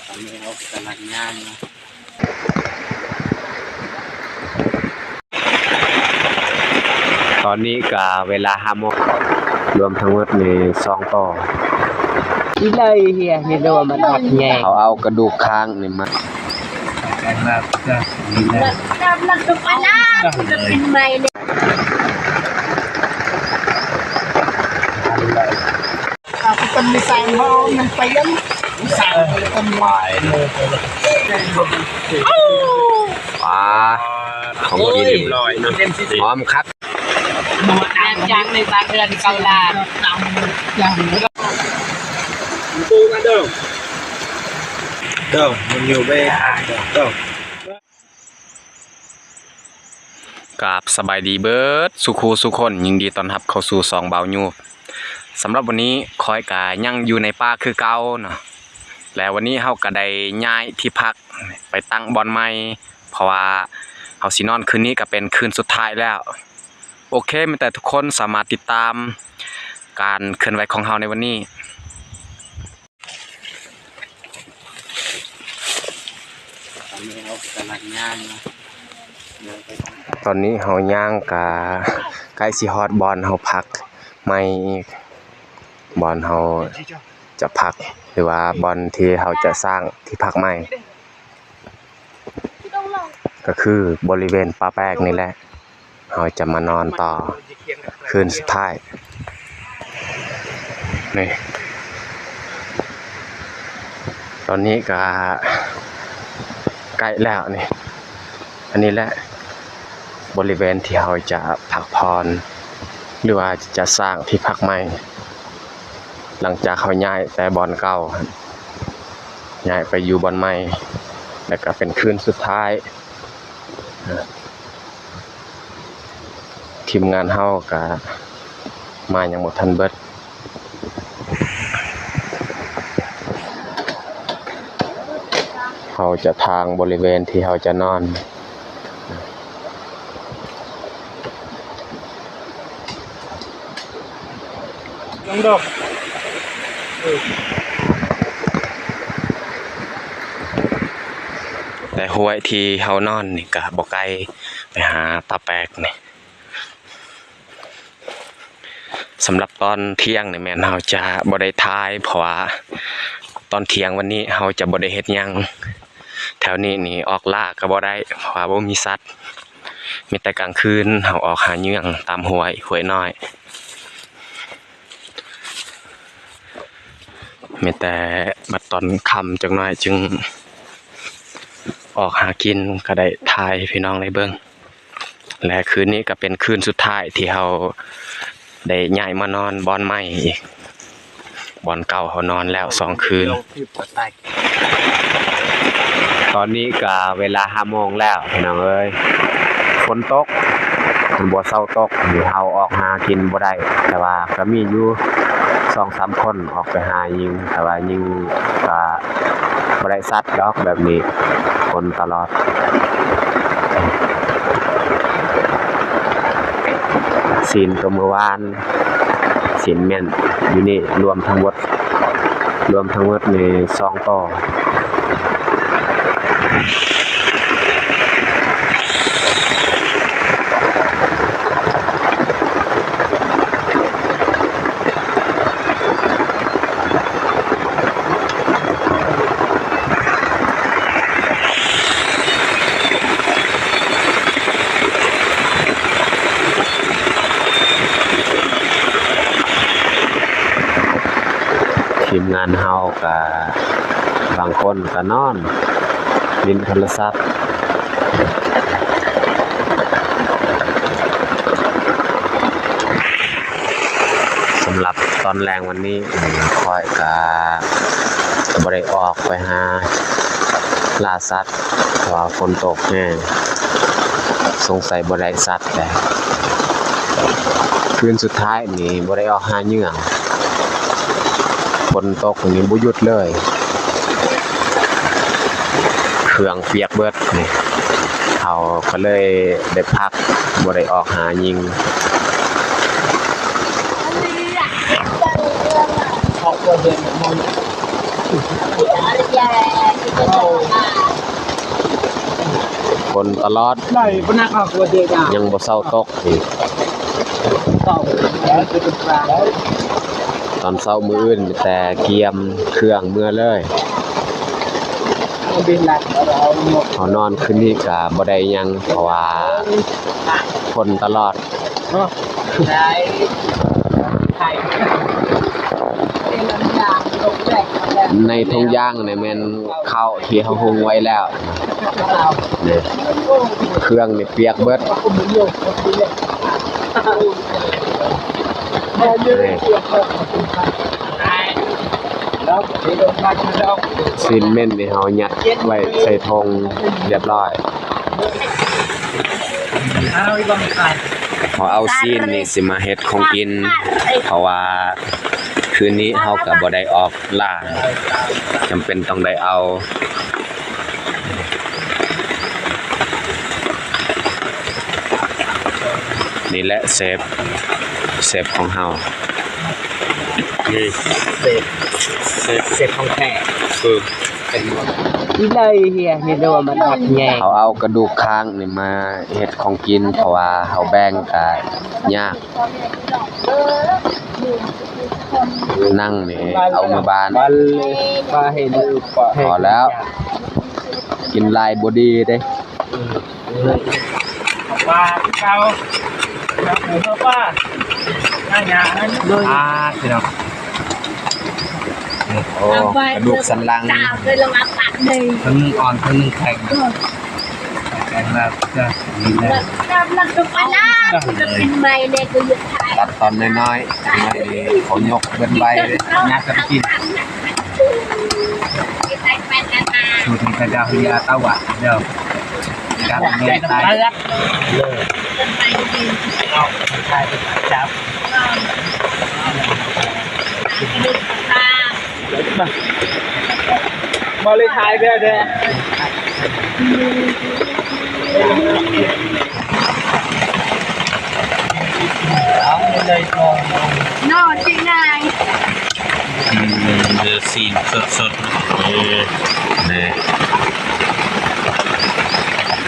ຕອນນີ້ເຮົາກຳລັງຍ່າງເນາະ ຕອນນີ້ກະເວລາຫ້າໂມງ ລວມທັງໝົດນີ້ສອງໂຕ ອີໄລເຮຍ ເຫັນແລ້ວວ່າມັນຮັກແຍງ ເຂົາເອົາກະດູກຄ້າງນີ້ມາ ເປັນໄມ້ເລີຍ ເປັນໄມ້ເລີຍ ເປັນໄມ້ເລີຍ ປາ ຂອງກິນ ໂອ້ຍ ຮຽບຮ້ອຍເນາະ ຫອມຄັກ ແມ່ນຈັ່ງໃນບ້ານເຮືອນເຂົາລາ ເດີ ມັນຢູ່ເວ ເດີ. ກາບສະບາຍດີເບິດສູ່ຄູ່ສູ່ຄົນ ຍິນດີຕ້ອນຮັບເຂົ້າສູ່ຊ່ອງບ່າວຍູບ. ສຳລັບວັນນີ້ຂ້ອຍກະຍັງຢູ່ໃນປ່າຄືເກົ່າເນາະ ແລະ ວັນນີ້ເຮົາກະໄດ້ຍ້າຍທີ່ພັກໄປຕັ້ງບ່ອນໃໝ່ ເພາະວ່າເຮົາຊິນອນຄືນນີ້ກະເປັນຄືນສຸດທ້າຍແລ້ວ. ໂອເຄ ແມ່ນແຕ່ທຸກຄົນສາມາດຕິດຕາມການເຄື່ອນໄຫວຂອງເຮົາໃນວັນນີ້. ຕອນນີ້ເຮົາກຳລັງຍ່າງເນາະ ຕອນນີ້ເຮົາຍ່າງກະໃກ້ຊິຮອດບ່ອນເຮົາພັກໃໝ່ ບ່ອນເຮົາຈະພັກ ຫຼືວ່າບ່ອນທີ່ເຮົາຈະສ້າງທີ່ພັກໃໝ່ ກະຄືບໍລິເວນປ່າແປກນີ້ແຫຼະ. ເຮົາຈະມານອນຕໍ່ຄືນສຸດທ້າຍ ນີ້ ຕອນນີ້ກະໃກ້ແລ້ວນີ້ ອັນນີ້ແຫຼະບໍລິເວນທີ່ເຮົາຈະພັກຜ່ອນ ຫຼືວ່າຈະສ້າງທີ່ພັກໃໝ່ ຫຼັງຈາກເຮົາຍ້າຍແຕ່ບ່ອນເກົ່າ ຍ້າຍໄປຢູ່ບ່ອນໃໝ່ ແລ້ວກະເປັນຄືນສຸດທ້າຍ. ທີມງານເຮົາກະມາຍັງບໍ່ທັນເບິດ ເຮົາຈະທາງບໍລິເວນທີ່ເຮົາຈະນອນ ແຕ່ຫ້ວຍທີ່ເຮົານອນນີ້ກະບໍ່ໄກ ໄປຫາປ່າແປກນີ້. ສຳລັບຕອນທ່ຽງນີ້ແມ່ນເຮົາຈະບໍ່ໄດ້ຖ່າຍ ເພາະວ່າຕອນທ່ຽງວັນນີ້ເຮົາຈະບໍ່ໄດ້ເຮັດຫຍັງ ແຖວນີ້ນີ້ອອກລ່າກະບໍ່ໄດ້ ເພາະວ່າບໍ່ມີສັດ ມີແຕ່ກາງຄືນເຮົາອອກຫາເຫຍື່ອງຕາມຫ້ວຍ ຫ້ວຍນ້ອຍ ມີແຕ່ບັດຕອນຄ່ຳຈັກໜ້ອຍຈຶ່ງອອກຫາກິນ ກະໄດ້ຖ່າຍໃຫ້ພີ່ນ້ອງໄດ້ເບິ່ງ. ແລະ ຄືນນີ້ກະເປັນຄືນສຸດທ້າຍທີ່ເຮົາໄດ້ຍ້າຍມານອນບ່ອນໃໝ່ອີກ ບ່ອນເກົ່າເຮົານອນແລ້ວສອງຄືນ. ຕອນນີ້ກະເວລາຫ້າໂມງແລ້ວພີ່ນ້ອງເອີຍ ຝົນຕົກ ມັນບໍ່ເຊົາຕົກ ເຮົາອອກຫາກິນບໍ່ໄດ້ ແຕ່ວ່າກະມີຢູ່ສອງສາມຄົນອອກໄປຫາຍິງ ແຕ່ວ່າຍິງກະ ບໍ່ໄດ້ສັດດອກແບບນີ້ ຄົນຕະຫຼອດ ຊີ້ນໂຕມື້ວານ ຊີ້ນແມ່ນຢູ່ນີ້ ລວມທັງໝົດ ລວມທັງໝົດນີ້ສອງໂຕ. ທີມງານເຮົາກະບາງຄົນກະນອນຫຼິ້ນໂທລະສັບ. ສຳລັບຕອນແລງວັນນີ້ ຂ້ອຍກະບໍ່ໄດ້ອອກໄປຫາລ່າສັດ ເພາະວ່າຝົນຕົກແຮງ ສົງໄສບໍ່ໄດ້ສັດແຫຼະ. ຄືນສຸດທ້າຍນີ້ບໍ່ໄດ້ອອກຫາເຫຍື່ອງ ຝົນຕົກນີ້ບໍ່ຢຸດເລີຍ ເຄື່ອງປຽກເບິດນີ້ ເຮົາກະເລີຍໄດ້ພັກ ບໍ່ໄດ້ອອກຫາຍິງ. ຝົນຕະຫຼອດ ຍັງບໍ່ເຊົາຕົກອີກ. ຕອນເຊົ້າມື້ອື່ນມີແຕ່ກຽມເຄື່ອງເມືອເລີຍ. ເຮົານອນຄືນນີ້ກະບໍ່ໄດ້ຫຍັງ ເພາະວ່າຝົນຕະຫຼອດ. ໃນຖົງຢາງນີ້ແມ່ນເຂົ້າທີ່ເຮົາຫຸງໄວ້ແລ້ວ. ນີ້ ເຄື່ອງນີ້ປຽກເບິດ. ຊີ້ນເມັນນີ້ເຮົາຍັດໄວ້ໃສ່ຖົງຮຽບຮ້ອຍ. ເຮົາເອົາຊີ້ນນີ້ຊິມາເຮັດຂອງກິນ ເພາະວ່າຄືນນີ້ເຮົາກະບໍ່ໄດ້ອອກລ່າ ຈຳເປັນຕ້ອງໄດ້ເອົາ. ນີ້ແຫຼະເຊຟ ເຊຟຂອງເຮົາ. ນີ້ເຊຟ ເຊຟ ເຊຟຂອງແທ້ ຄື ອີ່ເລີຍເຮຍ ເຮັດແລ້ວມັນຮັກແຍງ. ເຮົາເອົາກະດູກຄ້າງນີ້ມາເຮັດຂອງກິນ ເພາະວ່າເຮົາແບ່ງກະຍາກ. ໜັງນີ້ເອົາເມືອບ້ານ. ພໍແລ້ວ ກິນຫຼາຍບໍ່ດີເດ້. ປາເກົ່າ ປາປູ ປາ ປາຫຍັງ ອ່າ ພີ່ນ້ອງ. ໂອ້ ກະດູກສັນຫຼັງ ເທິງໜຶ່ງອ່ອນ ເທິງໜຶ່ງແຂງ ແຂງແລ້ວ ຕັດຕອນນ້ອຍໆ ນ້ອຍນີ້ ເຂົາຍົກເບິດໄວເດ້ ຍາກຈະໄປກິນ. ສູດນີ້ເຂົາເຈົ້າເອີ້ນວ່າຕາຫວັດເດີ ຈັບແມ່ນຕາຍ. ບໍ່ໄດ້ຖ່າຍແທ້ໆ. ເອົາເລີຍ ເນາະ ຈິງນາຍ. ອືມ ເນື້ອຊີ້ນສົດໆ ເອີ ນີ້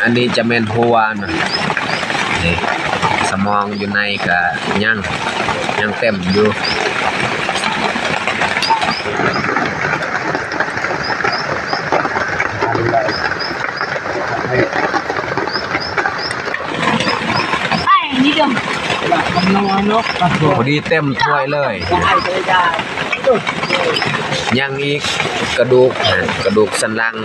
ອັນນີ້ຈະແມ່ນຫົວນະ ນີ້ ສະໝອງຢູ່ໃນກະຍັງ ຍັງເຕັມຢູ່. ພໍດີເຕັມຖ້ວຍເລີຍ. ຍັງອີກກະດູກ ກະດູກສັນຫຼັງ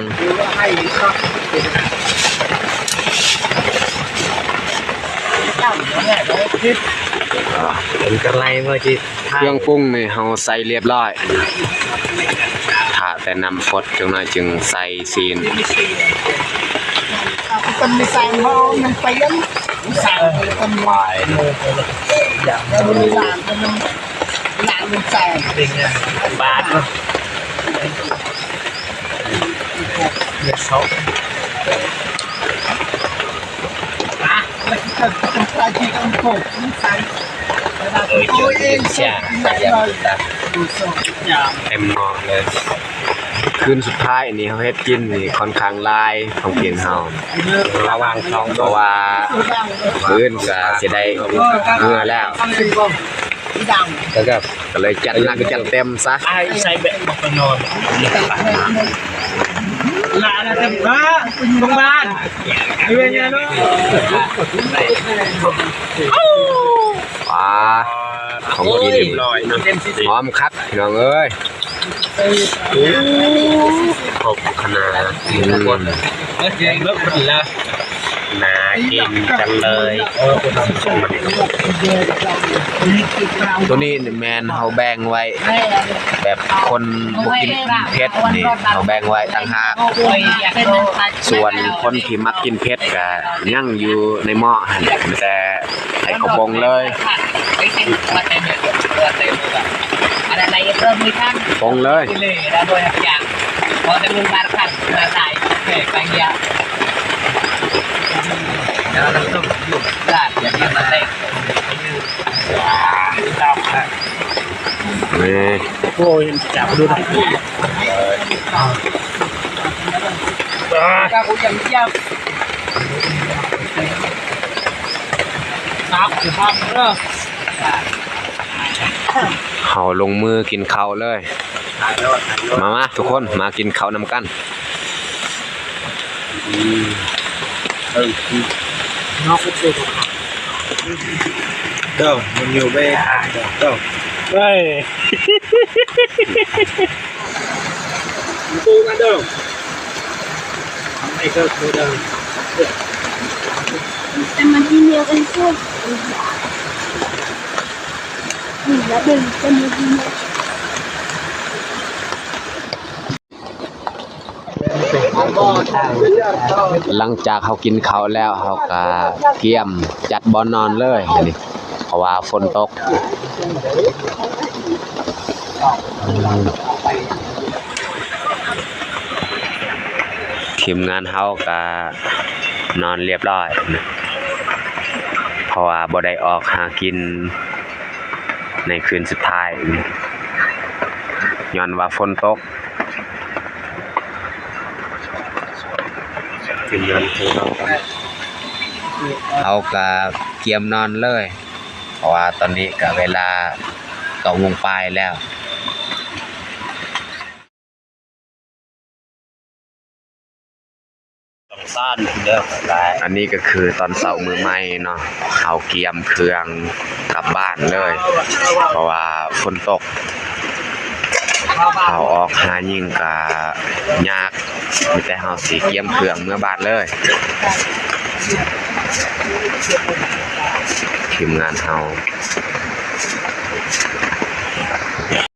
ເປັນກະໄລບໍ່ຈິດ. ເຄື່ອງປຸງນີ້ເຮົາໃສ່ລຽບຮ້ອຍ ຖ້າແຕ່ນ້ຳຟົດຈັກໜ້ອຍຈຶ່ງໃສ່ຊີ້ນ. ບາດເນາະ. ເອີ ເຈົ້າ ເຈົ້າ ເຕັມໝໍ້ເລີຍ. ຄືນສຸດທ້າຍນີ້ເຮົາເຮັດກິນນີ້ຄ່ອນຂ້າງຫຼາຍຂອງກິນເຮົາ ລະຫວ່າງສອງ ເພາະວ່າມື້ອື່ນກະຊິໄດ້ເມືອແລ້ວ. ແລ້ວກໍ ກໍເລີຍຈັດໜັກຈັດເຕັມຊະ. ໃສ່ແບບບໍ່ນອນ ຫຼານເຕັມບ້ານ ໂຮງບານ ເປັນຫຍັງເນາະ. ປາ ຂອງກິນ ໂອ້ຍ ຫອມຄັກ ພີ່ນ້ອງເອີຍ. ໂອ້ ຄົບຂະໜາດ. ອືມ ໜ້າກິນຈັງເລີຍ. ໂຕນີ້ແມ່ນເຮົາແບ່ງໄວ້ ແບບຄົນບໍ່ກິນເຜັດນີ້ ເຮົາແບ່ງໄວ້ຕ່າງຫາກ. ສ່ວນຄົນທີ່ມັກກິນເຜັດກະຍັງຢູ່ໃນໝໍ້ຫັ້ນ ແຕ່ ໃຫ້ເຂົາປົງເລີຍ ປົງເລີຍ. ນີ້ ໂອ້ຍ ຈັບດູນະ. ເຮົາລົງມືກິນເຂົ້າເລີຍ. ມາ ມາ ທຸກຄົນ ມາກິນເຂົ້ານຳກັນ. ເດີ ມັນຢູ່ໄປ ເດີ ເອີຍ ຫຼັງຈາກເຮົາກິນເຂົ້າແລ້ວ ເຮົາກະກຽມຈັດບ່ອນນອນເລີຍນີ້ ເພາະວ່າຝົນຕົກ. ທີມງານເຮົາກະນອນລຽບຮ້ອຍ ເພາະວ່າບໍ່ໄດ້ອອກຫາກິນໃນຄືນສຸດທ້າຍ ຍ້ອນວ່າຝົນຕົກ. ທີມງານຂອງເຮົາ ເຮົາກະກຽມນອນເລີຍ ເພາະວ່າຕອນນີ້ກະເວລາເກົ້າໂມງປາຍແລ້ວ. ອັນນີ້ກະຄືຕອນເຊົ້າມື້ໃໝ່ເນາະ ເຮົາກຽມເຄື່ອງກັບບ້ານເລີຍ ເພາະວ່າຝົນຕົກ ເຮົາອອກຫາຍິງກະຍາກ ມີແຕ່ເຮົາຊິກຽມເຄື່ອງເມືອບ້ານເລີຍ ທີມງານເຮົາ.